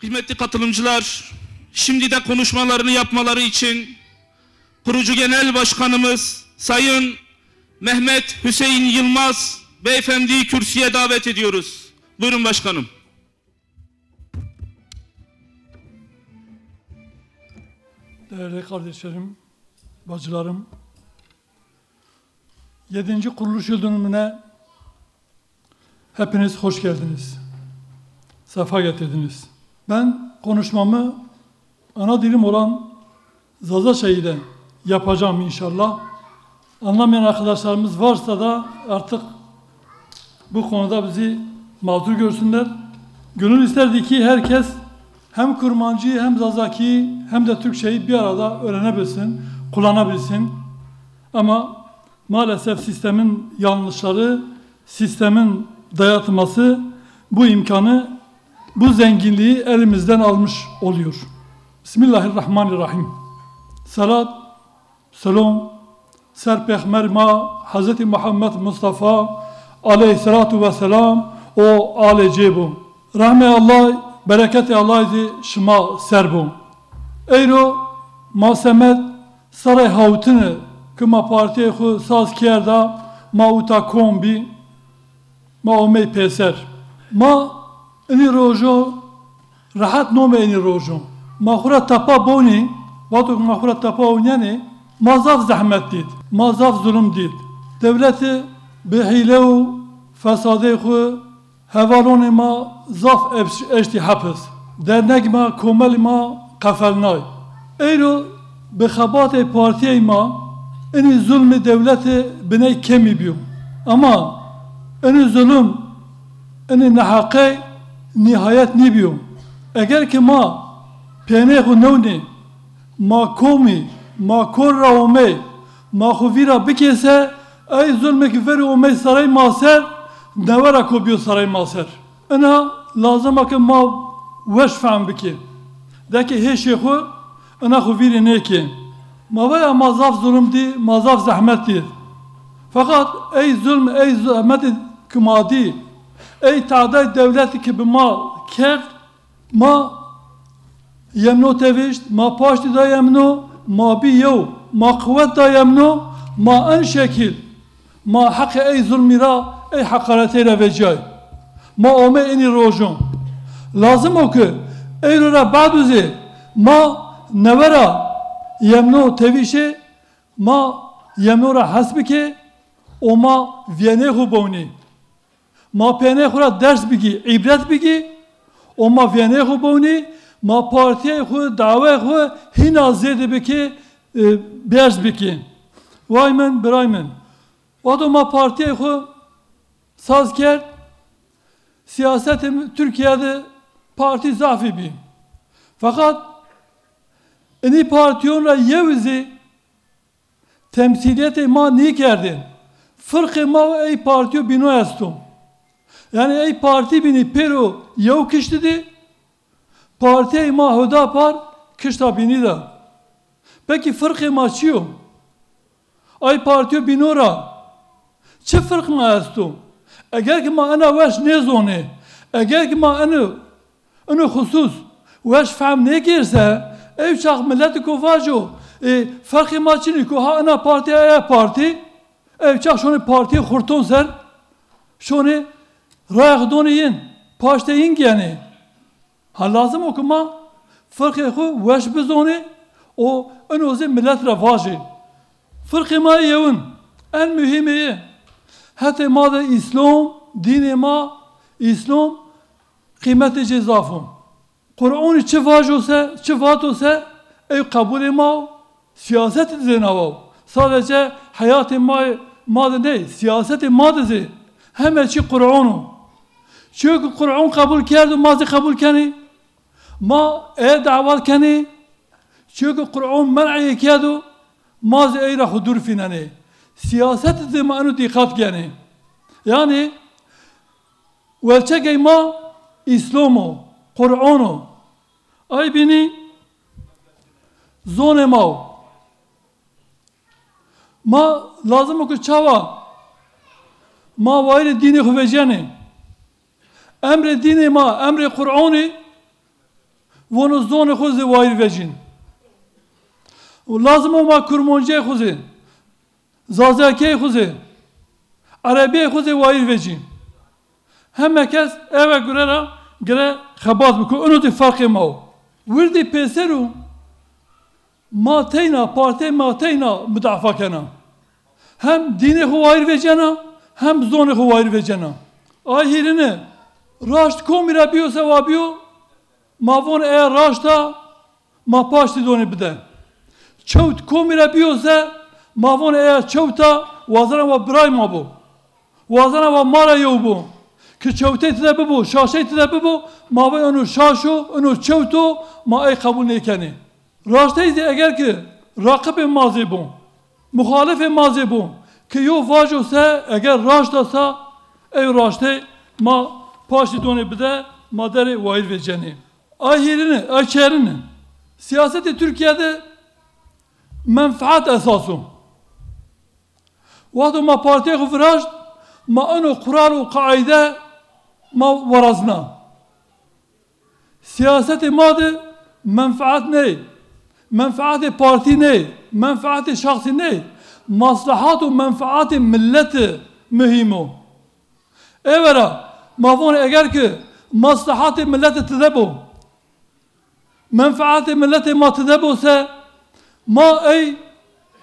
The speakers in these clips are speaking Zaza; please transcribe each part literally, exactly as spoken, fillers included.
Kıymetli katılımcılar, şimdi de konuşmalarını yapmaları için kurucu genel başkanımız Sayın Mehmet Hüseyin Yılmaz beyefendiyi kürsüye davet ediyoruz. Buyurun başkanım. Değerli kardeşlerim, bacılarım, yedinci kuruluş yıl dönümüne hepiniz hoş geldiniz. Sefa getirdiniz. Ben konuşmamı ana dilim olan Zazaça ile yapacağım inşallah. Anlamayan arkadaşlarımız varsa da artık bu konuda bizi mazur görsünler. Gönül isterdi ki herkes hem Kurmancı hem Zazaki hem de Türkçeyi bir arada öğrenebilsin, kullanabilsin. Ama maalesef sistemin yanlışları, sistemin dayatması bu imkanı, bu zenginliği elimizden almış oluyor. Bismillahirrahmanirrahim. Selat, selom, ser pêxmer ma Hezretî Muhammed Mustafa aleyhisselatu vesselam û alê cê bo. Rehmê Allah, bereketê Allah zî şima ser bo. Eyro ma semed serê hawtine ke ma partiyê xwu saz kerda, ma uta kom bî, ma omey pêser. Ma inî rojo rehet nome inî rojo. Ma xwu ra tepa bonî, vato ke ma xwu ra tepa onyenê, ma zaf zehmet dît, ma zaf zulum dît. Dewlete bi hîle û fesadê xwu hevalonê ma zaf eş-, eştî hepis. Dernegê ma, komelê ma qefelnay. Eyro bi xebatê partiyê ma inî zulmê dewlete biney kemî bîyo. Ama inî zulum, inî neheqey nîhayet nîbîyo. Eger ke ma pênê xwu newnê, ma komî, ma kor ra omey, ma xwu vîra bikê se, ey zulmê ke verê omey serey ma ser, newe ra ko bîyo serey ma ser. Ina lazim a ke ma weş fehm bikê. De ke hêşê xwu ina xwu vîrî nêkê. Ma vaya ma zaf zulm dî, ma zaf zehmet dî. Feqat ey zulm, ey zehmetî ke ma dî, ey tadey dewletî ke bi ma kerd, ma yemno tevişt, ma paştî da yemno, ma bî yew, ma quwet da yemno, ma en şekil, ma heqê ey zulmî ra, ey heqaretey ra vecîyay. Ma omey inî rojon. Lazim o ke eyro ra bado zî ma newe ra yemno tevîşê, ma yemno ra hes bikê û ma vîyenê xwu bewnî. Ma pênê xwu ra ders bigî, îbret bigî û ma vîyenê xwu bewnî, ma partiyê xwu, dawê xwu hîna zêde bikî, e, berz bikî. Way min, biray min. Wado ma partiyê xwu saz kerd, siyasetê Tirkîya de partî zafî bî. Feqat inî partîyon ra yew zî temsîlîyetê ma nîkerdê. Firqê ma û ey partîyo bîno esto. Yanî ey partî bînî pêro yew kiştî dî, partîyê ma Hudapar kişta bînî de. Pekî firqê ma çi yo? Ay partîyo bîno ra çi firq ma esto? Eger ki ma ena weş nêzonê, eger ki ma eno ino xusus weş fehm nêkir se, ew çax miletî ko vajo, ê, ferqê ma çinî ko ha ina partî, eya partî, ew çax şonê partîyê xurton ser, şonê raya xo donê yin, paştê yin gênê. Ha lazim o ki ma firqê xo weş bizonê û ino zî milet ra vajê. Firqê ma yê yewin, en muhîmê yê. Hetê ma de Îslom, dînê ma, Îslom, qîmetê ci zaf o. Qur'onî çi vajo se, çi vato se, ey qebulê ma o, siyasetî zî nawa o. Sadece heyatê ma, ma de ney, siyasetê ma de zî heme çî Qur'on o. Çiyo ki Qur'on qebul kerdo, ma zî qebul kenî. Ma ey dawet kenî. Çiyo ki Qur'on men'ê kerdo, ma zî ey ra xwu dûr fînenê. Siyasetî zî ma eno dîqat kenê. Yanî, welçegey ma Îslom o, Qur'on o. Ay bînî zonê ma o. Ma lazim o ki çawa ma wayîrê dînê xwu vecenê. Emrê dînê ma, emrê Qur'onî Vono zonê xo zî wayîr vecîn. Lazim o ma kurmonceyê xo zî, zazakeyê xo zî, erebîyeyê xo zî wayîr vecîn. Heme kes eve gure ra gire xebat biko. Ino zî ferqê ma o. Wirdî pêser o. Ma teyna, partiyê ma teyna mudafa kena. Hem dînê xo wayîr vecena, hem zonê xo wayîr vecena. Ay hîrine, raşt komî ra bîyo se wa bîyo, ma von eya raşt a, ma paştî donê bide. Çewt komî ra bîyo se, ma von eya çewt a, wazena wa biray ma bo. Wazena wa ma ra yew bo. Ki çewtey tide bibo, şaşey tide bibo, ma va eno şaş o, eno çewt o, ma ey qebul nêkenê. Raştey zî eger ki raqibê ma zî bo, muxalifê ma zî bo, ki yo vajo se eger raşt a sa, ey raştey ma paştî donê bide, ma derê wayîr vêcenê. Ay hîrine, ay çerine. Siyasetê Tirkîye de menfaat esas o. Wexto ma partiyê xo viraşt, ma eno qural û qaîde ma werazna. Siyasetê ma de menfaat ney, menfaatê partî ney, menfaatê şexsî ney, maslahat û menfaatê milete muhîm o. Eve ra ma von eger ki maslahatê milete tide bo, menfaatê miletê ma tide bo se, ma ey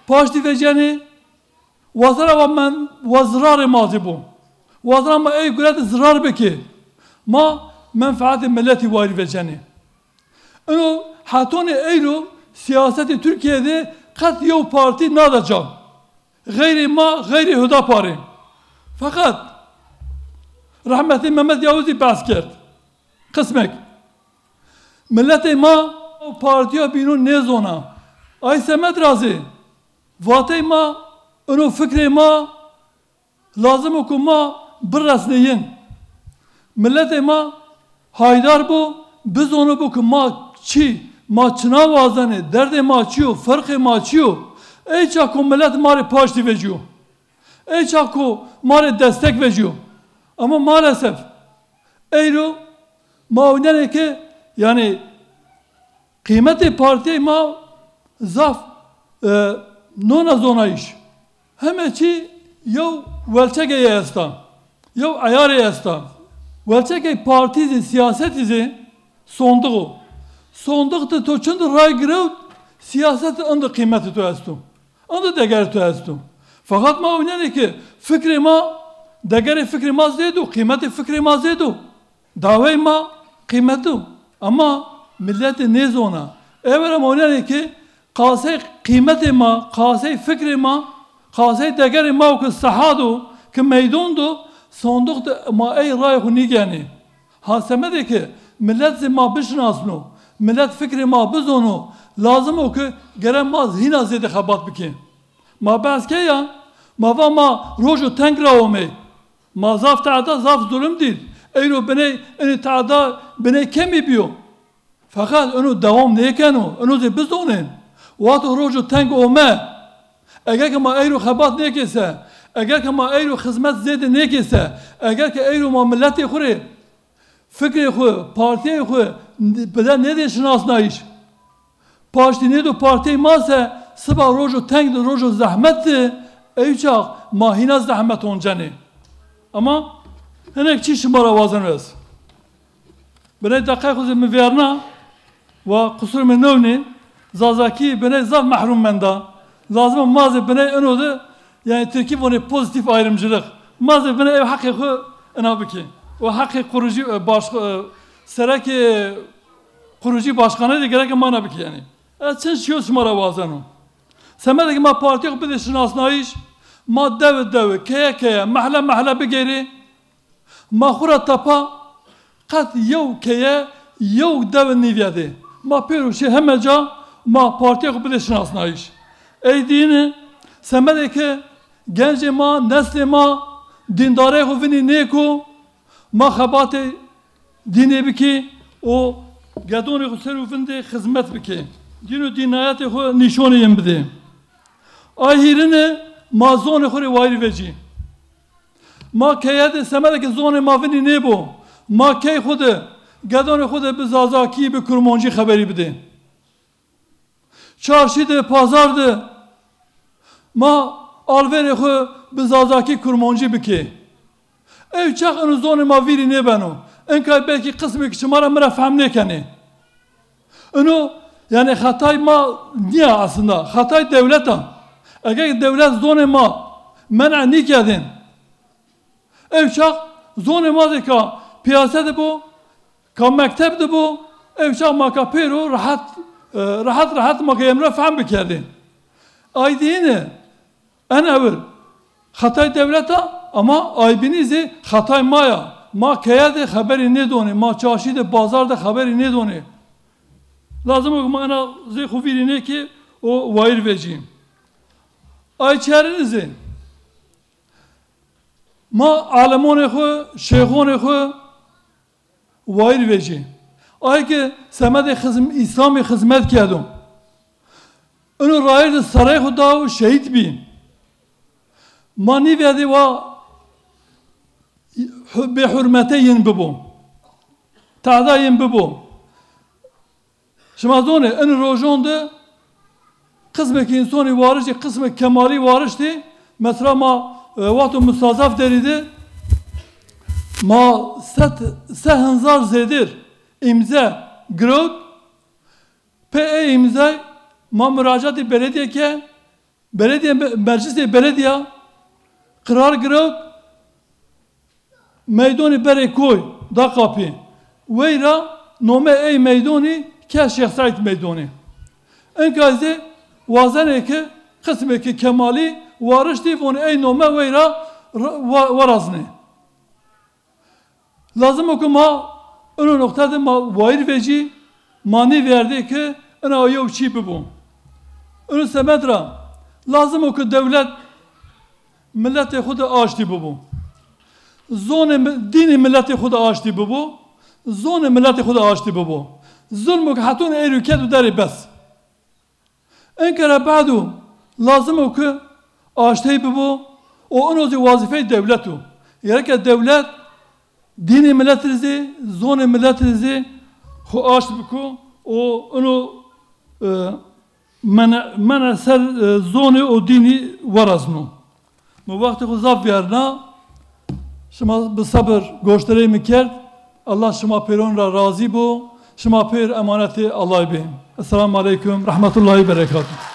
paştî vecenê, wazena wa men-, wa zirarê ma zî bo. Wazena ma ey gure de zirar bikê. Ma menfaatê miletî wayîr vecenê. Ino hetonê eyro siyasetê Tirkîye de qet yew partî nada ca. Xeyrê ma, xeyrê Hudaparê. Feqet rehmetê Mehmet Yavuzî behs kerd. Qismek. Miletê ma o partîya bîno nêzona. Ay semed ra zî vatey ma, ino fikrê ma lazim o ku ma biresnê yin. Miletê ma haydar bo, bizono bo ku ma çi, ma çina wazenê, derdê ma çi yo, ferqê ma çi yo. Ey ça ku milet ma rê paştî vecîyo. Ey ça ku ma rê destek vecîyo. Ama maalesef eyro ma ewnenê ke, yanî qîmetê partîyê ma zaf, e, nona zonayîş. Heme çî yew welçegeye esta, yew eyarê esta. Welçegey partî zî, siyasetî zî sondiq o. Sondiq de to çindi ray girewt, siyaset indi qîmetê to esto. Indi degerê to esto. Feqet ma ewnenê ke fikrê ma, degerê fikrê ma zêd o, qîmetê fikrê ma zêd o. Dawey ma qîmet o. Ama miletê nêzona. Eve ra ma ewnenê ke qasey qîmetê ma, qasey fikrê ma, qasey degerê ma o ke sehad o, ke meydon do, sondiq de ma ey rayê xo nîgenê. Ha semedê ke milet zî ma bişinasno, milet fikrê ma bizono, lazim o ke gere ma hîna zêde xebat bikê. Ma behs key a, ma va ma rojo teng ra omey. Ma zaf tehda, zaf zulm dît. Eyro biney, inê tehda biney kemî bîyo. Feqet ino dewam nêkeno, ino zî bizonên. Wexto rojo teng ome, eger ke ma eyro xebat nêkê se, eger ke ma eyro xizmet zêde nêkê se, eger ke eyro ma miletê xwu rê fikrê xwu, partîyê xwu bide nêdê şinasnayîş, paştî nêdo partîyê ma se, siba rojo teng de, rojo zehmet de, ey çax ma hîna zehmet oncenê. Ama hinek çî şima ra wazeno ez. Biney deqay xwu zî mi vîyarna, wa qusur mi newnî, Zazakî biney zaf mehrûm menda. Lazim o ma zî biney ino de, yanî tirkî vonê pozitif ayrımcılık. Ma zî biney ew heqê xwu ina bikê. O heqê kurucî, e, baş-, e, serekê kurucî başkanê de gereke ma ina bikê yanî. Ez çin çîyo şima ra wazeno. Semedê ke ma partîya xwu bidê şinasnayîş, ma dewi dewi, keye keye, mehle mehle bigeyrê, ma xwu ra tepa qet yew keye, yew dewe nîvîyedê. Ma pêro şê heme ca, ma partîya xwu bidê şinasnayîş. Ey dîne, semedê ke gencê ma, neslê ma dîndarey xwu vinî nêko, ma xebatê dînê bikê û gedonê xwu ser û vindê xizmet bikê. Dîn û dînayetê xwu nîşonê yin bidê. Ay hîrine, ma zonê xwu rê wayîr vecî. Ma keye de semedê ke zonê ma vinî nêbo, ma key xwu de Gedonê xo de bi zazakî, bi kurmancî xeberî bidê. Çarşî de, pazar de ma alverê xo bi zazakî, kurmancî bikê. Ew çax ino zonê ma vîrî nêbeno. Inkay belkî qismêk şima ra mi ra fehm nêkenê. Ino, yanî, xetay ma nîya aslında. Xetay dewlet a. Eger dewlet zonê ma men'a nîkerdên, ew çax zonê ma de ka piyase de bo, ka mekteb de bo, ew çax ma ka pêro rehet, e, rehet rehet ma ka yê mi ra fehm bikerdên. Ay dîne, en ewil xetay dewlet a, ama ay bînî zî xetay ma ya. Ma keye de xeberî nêdonê, ma çarşî de, bazar de xeberî nêdonê. Lazim o ki ma ena zê xo vîrî nêkê û wayîr vecî. Ay çerînî zî ma alemonê xo, şêxonê xo wayîr vecî. Ay ki semedê xizm-, Îslamî xizmet kerdo. Ino rayîr de serey xo da û şehîd bî. Ma nîverdê wa hu-, bêhurmete yin bibo. Tehda yin bibo. Şima zonê, in rojon de qismekî însonî wariştî, qismekî kemalî wariştî. Mesela ma, e, wexto mustazaf derî de ma set, se hezar zêdir îmze girewt. Pê ê îmzay ma muracatê belediye ke, belediye, meclisê belediya qirar girewt, meydonî berê koy da qapî. Wey ra nome ey meydonî ke Şêx Seîd Meydonî. Inkay zî wazenê ki qismêkî kemalî wariştî, vonê ey nome wey ra ra-, wa-, weraznê. Lazim o ki ma ino noqte de ma wayîr vecî, ma nîverdê ki ina yew çî bibo. Ino semed ra lazim o ki dewlet miletê xo de aştî bibo. Zonê mi-, dînê miletê xo de aştî bibo. Zonê miletê xo de aştî bibo. Zulmo ki hetûn ey rû kerd û derê bes. Inkere bado lazim o ki aştey bibo û ino zî wazîfeyê dewlet o. Gereke dewlet dînê milet rê zî, zonê milet rê zî xo aşt biko û ino, e, mene, mene ser, e, zonê û dînî werazno. Mi wextê xo zaf vîyarna. Şima bi sebir goşdarey mi kerd. Allah şima pêron ra razî bo. Şima pêr emanetê Allahî bê. Esselamu Eleykum, Rehmetullahî Berekatuhu.